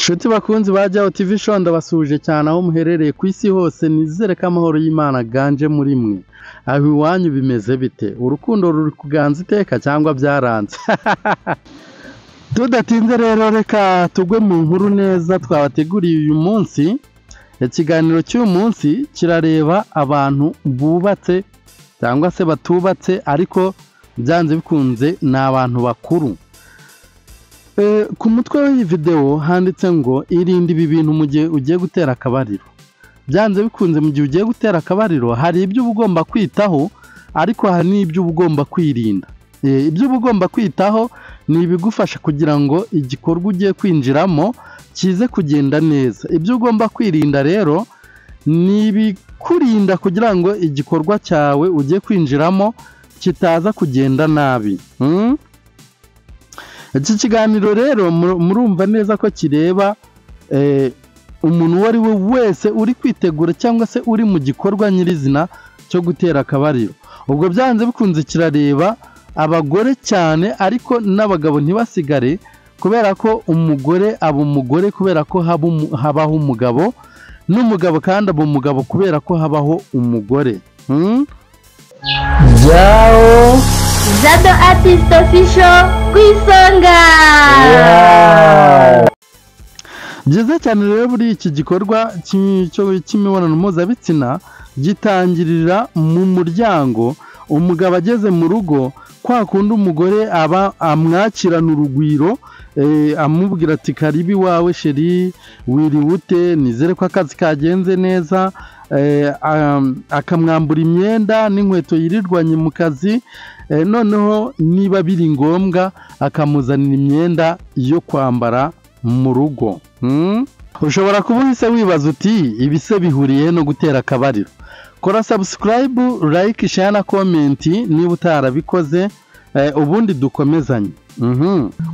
Nshuti bakunzi ba Jaho TV Show, ndabasuhuje cyane aho muherereye ku isi hose. Nizere ko amahoro y'Imana aganje muri mwe. Aho iwanyu bimeze bite? Urukundo ruri kuganza iteka cyangwa byaranze? Tudatinze rero, reka tugwe mu nkuru neza twabateguriye uyu munsi. Ikiganiro cy'uyu munsi kirareba abantu bubatse cyangwa se batubatse, ariko byanze bikunze ni abantu bakuru. Ku mutwe w'iyi videwo handitse ngo: "Irinde ibi bintu mu gihe ugiye gutera akabariro." Byanze bikunze, mu gihe ugiye gutera akabariro hari ibyo uba ugomba kwitaho, ariko hari n'ibyo uba ugomba kwirinda. Ibyo uba ugomba kwitaho ni ibigufasha kugira ngo igikorwa ugiye kwinjiramo kize kugenda neza. Ibyo ugomba kwirinda rero ni ibikurinda kugira ngo igikorwa cyawe ugiye kwinjiramo kitaza kugenda nabi. Iki kiganiro rero murumva neza ko kireba umuntu uwo ari we wese uri kwitegura cyangwa se uri mu gikorwa nyirizina cyo gutera akabariro. Ubwo byanze bikunze kirareba abagore cyane, ariko n'abagabo ntibasigare, kubera ko umugore aba umugore kubera ko habaho umugabo, n'umugabo kandi aba umugabo kubera ko habaho umugore. Jao Jado Artist Official ku isonga. Byiza cyane rero, buri iki gikorwa cy'imibonano mpuzabitsina gitangirira mu muryango. Umugabo ageze mu rugo, kwa kundi umugore aba amwakirana urugwiro, amubwira ati: "Karibu iwawe chéri, wiriwe ute? Nizere ko akazi kagenze neza." Akamwambura imyenda n'inkweto yirirwanye mu kazi, noneho niba biri ngombwa akamuzanira imyenda yo kwambara mu rugo. Ushobora kuba uhise wibaza uti: "Ibi se bihuriye no gutera akabariro?" Kora subscribe, like, share na comment niba utarabikoze, ubundi dukomezanye.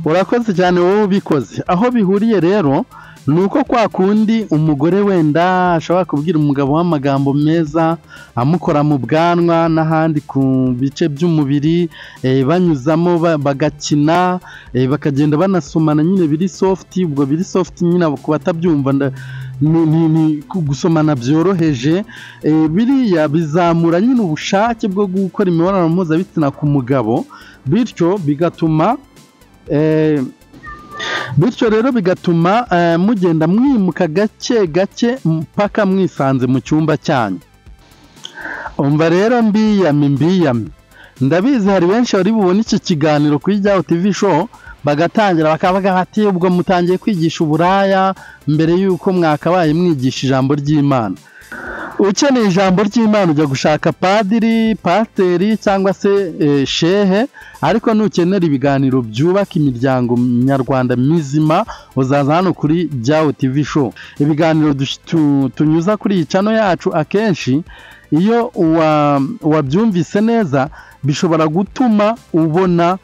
Urakoze cyane wowe ubikoze. Aho bihuriye rero ni uko kwa kundi umugore wenda ashobora kubwira umugabo w'amagambo meza, amukora mu bwanwa n'ahandi ku bice by'umubiri, banyuzamo bagakina, bakagenda banasomana nyine biri soft. Ubwo biri soft nyine, ku batabyumva, ni gusomana byoroheje. Biriya bizamura nyine ubushake bwo gukora imibonano mpuzabitsina ku mugabo, bityo rero bigatuma mugenda mwimuka gake gake mpaka mwisanze mu cyumba cyanyu. Umva rero mbiyame, mbiyame, ndabizi hari benshi bari bubone iki kiganiro kuri Jyaho TV Show bagatangira bakavuga bati: "Ubwo mutangiye kwigisha uburaya mbere y'uko mwakabaye mwigisha ijambo ry'Imana." Ukeneye ijambo ry'Imana ujya gushaka padiri, pasiteri cyangwa se shehe, ariko nukenera ibiganiro byubaka imiryango nyarwanda mizima uzaza hano kuri Jyaho TV Show. Ibiganiro tunyuza kuri iyi channel yacu, akenshi iyo wabyumvise neza bishobora gutuma ubona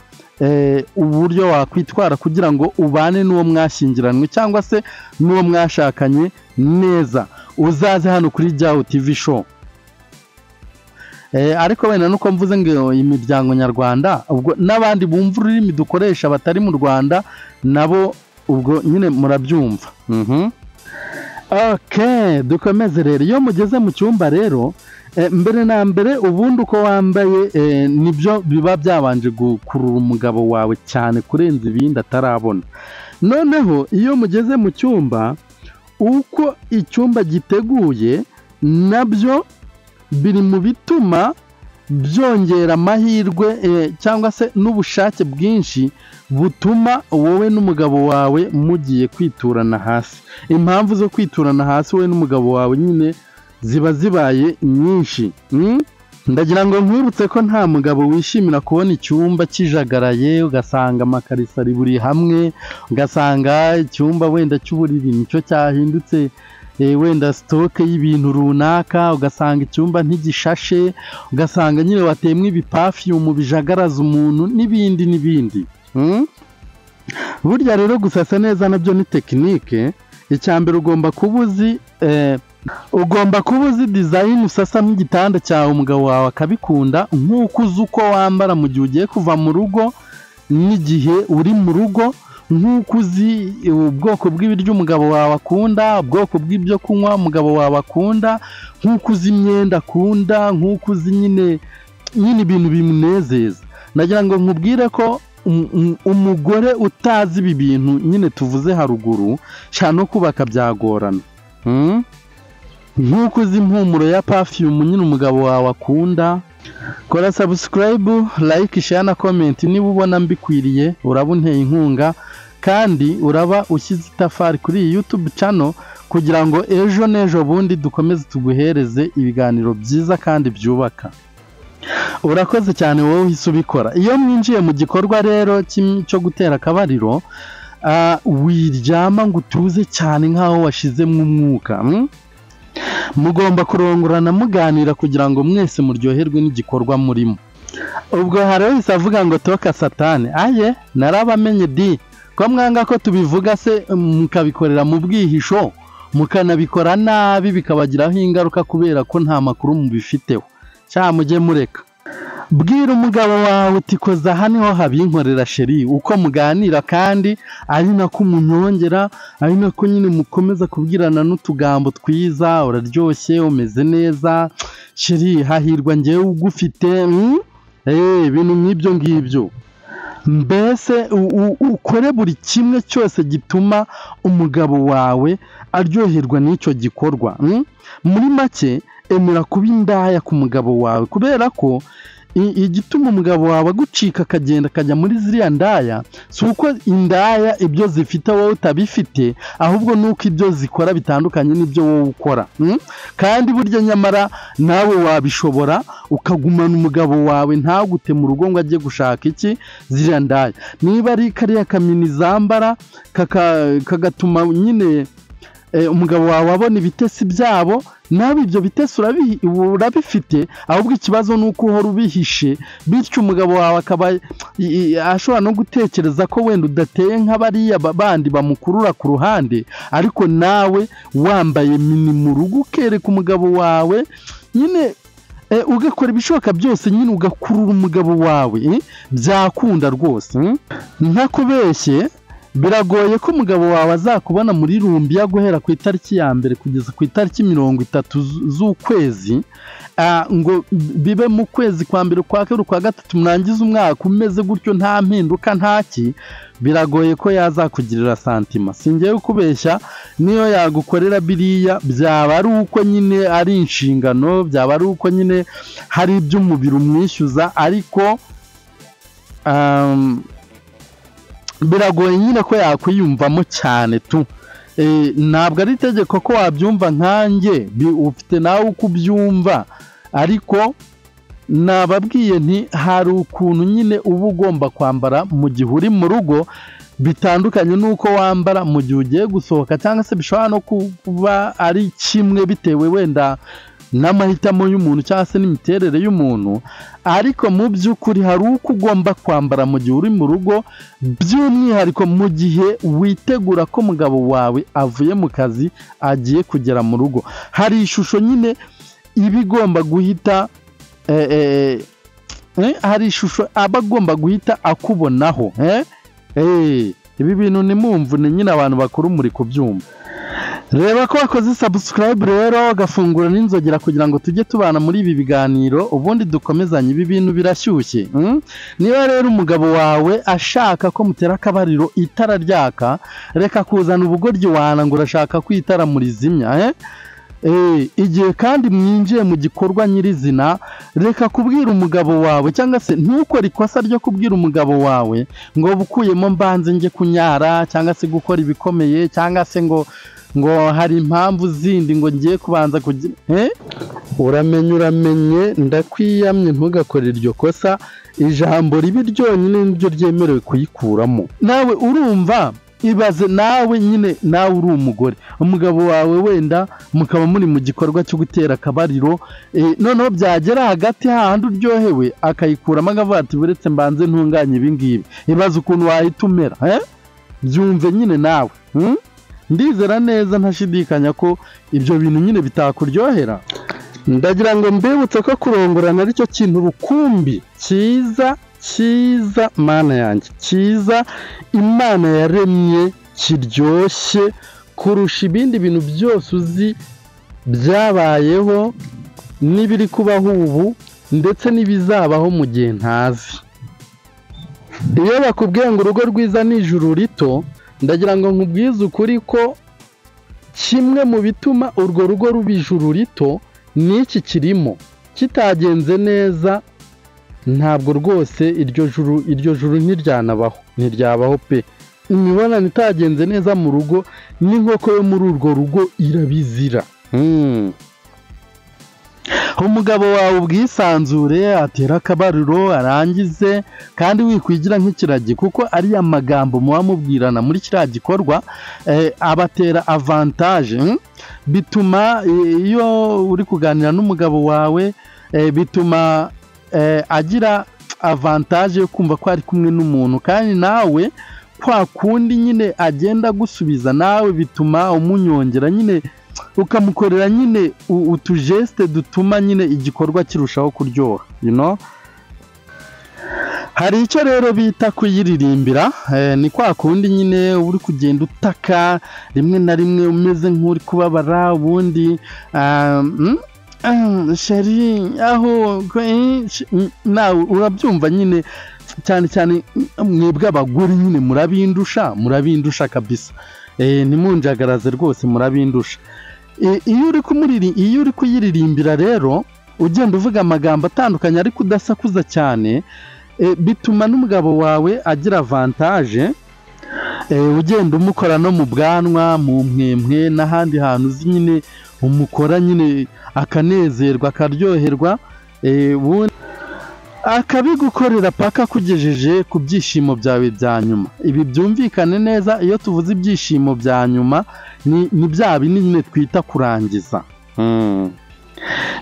uburyo wakwitwara kugira ngo ubane n'uwo mwashyingiranywe cyangwa se n'uwo mwashakanye neza. Uzaze hano kuri Jyaho TV Show. Ariko wenda nuko mvuze ngo imiryango nyarwanda, ubwo n'abandi bumva ururimi dukoresha batari mu Rwanda nabo ubwo nyine murabyumva. Okay, dukomeze rero. Iyo mugeze mu cyumba rero, mbere na mbere ubundi uko wambaye nibyo biba byabanje gukurura umugabo wawe cyane kurenza ibindi atarabona. Noneho iyo mugeze mu cyumba, uko icyumba giteguye nabyo biri mu bituma byongera amahirwe cyangwa se n'ubushake bwinshi butuma wowe n'umugabo wawe mugiye kwiturana hasi. Impamvu zo kwiturana hasi wowe n'umugabo wawe nyine ziba zibaye nyinshi. Ndagira ngo nkwibutse ko nta mugabo wishimira kubona icyumba kijagaraye, ugasanga amakariso ari buri hamwe, ugasanga icyumba wenda cy'uburiri nicyo cyahindutse wenda stock y'ibintu runaka, ugasanga icyumba ntigishashe, ugasanga nyine wateyemo ibiperfume bijagaraza umuntu n'ibindi n'ibindi. Burya rero gusasa neza nabyo ni technique. Icya mbere ugomba kuba uzi design usasamo igitanda cyawe, umugabo wawe akabikunda, nk'uko uzi uko wambara mu gihe ugiye kuva mu rugo n'igihe uri mu rugo. Nk'uko uzi ubwoko bw'ibiryo umugabo wawe akunda, ubwoko bw'ibyo kunywa umugabo wawe akunda, nk'uko uzi imyenda akunda, nk'uko uzi nyine ibintu bimunezeza. Nagira ngo nkubwire ko umugore utazi ibi bintu nyine tuvuze haruguru, sha no kubaka byagorana. Nk'uko uzi impumuro ya perfume nyine umugabo wawe akunda. Kora subscribe, like, share na comment niba ubona mbikwiriye, uraba unteye inkunga kandi uraba ushyize itafari kuri iyi YouTube channel kugira ngo ejo n'ejo bundi dukomeze tuguhereze ibiganiro byiza kandi byubaka. Urakoze cyane wowe uhise ubikora. Iyo mwinjiye mu gikorwa rero cyo gutera akabariro, wiryama ngo utuze cyane nk'aho washizemo umwuka. Mugomba kurongorana muganira kugira ngo mwese muryoherwe n'igikorwa murimo. Ubwo hari wese avuga ngo toka satani, aye narabamenye di ko mwanga ko tubivuga se mukabikorera mu bwihisho, mukanabikora nabi bikabagiraho ingaruka kubera ko nta makuru mubifiteho. Cya mujye mureka. Bwira umugabo wawe uti koza aha niho habinkorera sheri, uko muganira kandi ari nako umunyongera, ari nako nyine mukomeza kubwirana n'utugambo twiza, uraryoshye, umeze neza sheri, hahirwa njyewe ugufite, ibintu nk'ibyo ngibyo. Mbese ukore buri kimwe cyose gituma umugabo wawe aryoherwa n'icyo gikorwa. Muri make emera kuba indaya ku mugabo wawe, kubera ko igituma umugabo wawe agucika akagenda akajya muri ziriya ndaya si uko indaya ibyo zifite wowe utabifite, ahubwo nuko ibyo zikora bitandukanye n'ibyo wowe ukora. Kandi burya nyamara nawe wabishobora ukagumana umugabo wawe ntagute mu rugo ngo ajye gushaka iki ziriya ndaya. Niba ari kariya kamini zambara kagatuma nyine umugabo wawe abona ibitesi byabo, nawe ibyo bitesi urabifite, ahubwo ikibazo ni uko uhora ubihishe, bityo umugabo wawe akaba ashobora no gutekereza ko wenda udateye nk'abariya bandi bamukurura ku ruhande, ariko nawe wambaye mini mu rugo ukereka umugabo wawe nyine, ugakora ibishoboka byose nyine ugakurura umugabo wawe, byakunda rwose. Ntakubeshye, biragoye ko umugabo wawe azakubona muri rumbiya guhera ku itariki ya mbere kugeza ku itariki 30 z'ukwezi, ngo bibe mu kwezi kwa mbere, kwa kabiri, kwa gatatu, murangize umwaka umeze gutyo nta mpinduka ntaki. Biragoye ko yazakugirira santima. Singiye kubeshya, niyo yagukorera biriya byaba ari uko nyine ari inshingano, byaba ari uko nyine hari ibyo umubiri umwishyuza, ariko biragoye nyine ko yakwiyumvamo cyane tu. Ntabwo ari itegeko ko wabyumva nkanjye, ufite nawe uko ubyumva, ariko nababwiye nti hari ukuntu nyine uba ugomba kwambara mu gihe uri mu rugo bitandukanye n'uko wambara mu gihe ugiye gusohoka, cyangwa se bishobora no kuba ari kimwe bitewe wenda n'amahitamo y'umuntu cyangwa se n'imiterere y'umuntu, ariko mu by'ukuri hari uko ugomba kwambara mu gihe uri mu rugo, by'umwihariko mu gihe witegura ko umugabo wawe avuye mu kazi agiye kugera mu rugo. Hari ishusho nyine iba igomba guhita, hari ishusho aba agomba guhita akubonaho. Ibi bintu nimumvune nyine abantu bakuru muri kubyumva. Reba ko wakoze subscribe rero, gafungura n'inzogera kugira ngo tujye tubana muri ibi biganiro, ubundi dukomezanye. Ibi bintu birashyushye. Niba rero umugabo wawe ashaka ko mutera akabariro itara ryaka, reka kuzana ubugoryi wana ngo urashaka ko itara murizimya. Igihe kandi mwinjiye mu gikorwa nyirizina, reka kubwira umugabo wawe, cyangwa se ntukore ikosa ryo kubwira umugabo wawe ngo bukuyemo mbanze njye kunyara, cyangwa se gukora ibikomeye, cyangwa se ngo hari impamvu zindi ngo ngiye kubanza kugira. Uramenye ndakwiyamye, ntugakore iryo kosa. Ijambo ribi ryonyine niryo ryemerewe kuyikuramo. Nawe urumva, ibaze nawe nyine, nawe uri umugore, umugabo wawe wenda mukaba muri mu gikorwa cyo gutera akabariro, noneho byagera hagati hahandi uryohewe akayikuramo akavuga ati buretse mbanze ntunganye ibi ngibi. Ibaze ukuntu wahita umera. Byumve nyine nawe. Ndizera neza ntashidikanya ko ibyo bintu nyine bitakuryohera. Ndagira ngo mbibutse ko kurongorana aricyo kintu rukumbi cyiza cyiza, Mana yanjye, cyiza Imana yaremye, kiryoshye kurusha ibindi bintu byose uzi byabayeho n'ibiri kubaho ubu ndetse n'ibizabaho mu gihe ntazi. Iyo bakubwiye ngo urugo rwiza ni ijuru rito, ndagira ngo nkubwize ukuri ko kimwe mu bituma urwo rugo ruba ijuru rito n'iki kirimo. Kitagenze neza ntabwo rwose iryo juru ntiryanabaho, ntiryabaho pe. Imibonano itagenze neza mu rugo n'inkoko yo muri urwo rugo irabizira. Umugabo wawe ubwisanzure, atera akabariro arangize, kandi wikwigira nk'ikiragi, kuko ariya magambo muba mubwirana muri kiriya gikorwa abatera avantage. Bituma iyo uri kuganira n'umugabo wawe bituma agira avantage yo kumva ko ari kumwe n'umuntu, kandi nawe kwa kundi nyine agenda agusubiza nawe bituma umunyongera nyine, ukamukorera nyine utujeste dutuma nyine igikorwa kirushaho kuryoha, you know? Hari icyo rero bita kuyiririmbira, ni kwa kundi nyine uri kugenda utaka rimwe na rimwe umeze nk'uri kubabara, ubundi chéri aho nawe urabyumva nyine, cyane cyane mwebwe abagore nyine murabindusha kabisa. Ntimunjagaraze rwose, murabindusha. Iyo uri kuyiririmbira rero ugenda uvuga amagambo atandukanye ariko udasakuza cyane, bituma n'umugabo wawe agira avantage. Ugenda umukora no mu bwanwa, mu mpwempwe n'ahandi hantu uzi nyine umukora nyine akanezerwa akaryoherwa, akabigukorera paka akugejeje ku byishimo byawe bya nyuma. Ibi byumvikane neza, iyo tuvuze ibyishimo bya nyuma ni bya bindi nyine twita kurangiza.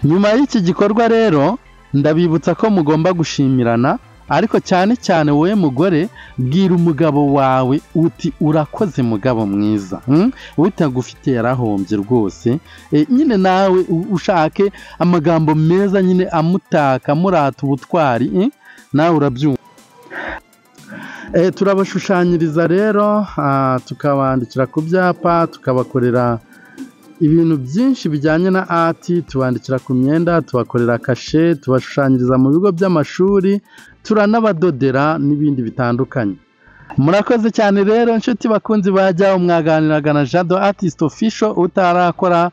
Nyuma y'iki gikorwa rero ndabibutsa ko mugomba gushimirana, ariko cyane cyane wowe mugore bwira umugabo wawe uti urakoze mugabo mwiza, utagufite yarahombye rwose. Nyine nawe ushake amagambo meza nyine amutaka amurata ubutwari, nawe urabyumva. Turabashushanyiriza rero, tukabandikira ku byapa, tukabakorera ibintu byinshi bijyanye na art, tubandikira ku myenda, tubakorera kashe, tubashushanyiriza mu bigo by'amashuri, turanabadodera n'ibindi bitandukanye. Murakoze cyane rero inshuti bakunzi bajya mwaganiraga na Jado Artist Official. Utarakora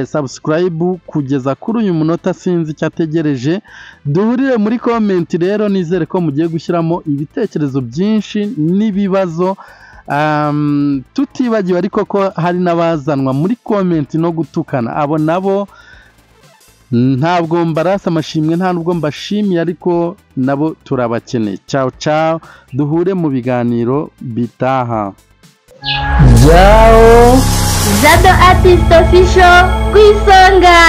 subscribe kugeza kuri uyu munota sinzi icyo ategereje. Duhurire muri comment rero, nizere ko mugiye gushyiramo ibitekerezo byinshi n'ibibazo, tutibagiwe ariko ko hari n'abazanwa muri comment no gutukana. Abo nabo ntabwo mbarasa amashimwe, nta nubwo mbashimiye, ariko nabo turabakeneye. Ciao ciao, duhure mu biganiro bitaha. Ciao. Jado Artist Official ku isonga.